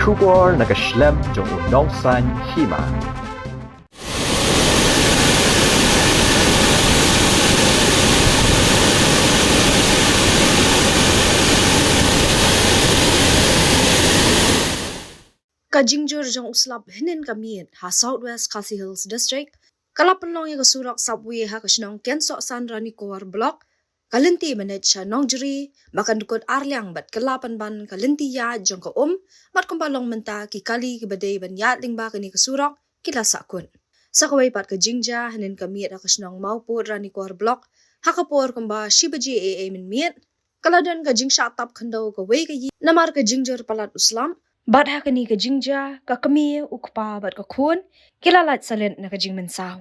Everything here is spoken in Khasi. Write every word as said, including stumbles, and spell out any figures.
Khubor na ka shlem jong u nongsan hima. Ka jingjur jong u slap hynnin ka miet ha South West Khasi Hills District ka la pynlong ïa ka surok subway ha ka shnong Kensohsan Ranikor Block, ka lynti mynne sha Nongjri, ba kan dkut arliang bad ka la pynban ka lynti ïaid jong ka um, bad kumba long mynta ki kali kiba dei ban ïaid lyngba kane ka surok ki la sahkut. Sa kawei pat ka jingjia hynnin ka miet ha ka shnong Mawpud Ranikor Block ha ka por kumba shi baje eiei mynmiet ka la don ka jingshah tap khyndew kawei ka ïing namar ka jingjur palat u slap, bad ha kane ka jingjia ka kmie, u kpa bad ka khun ki la lait salit na ka jingmynsaw.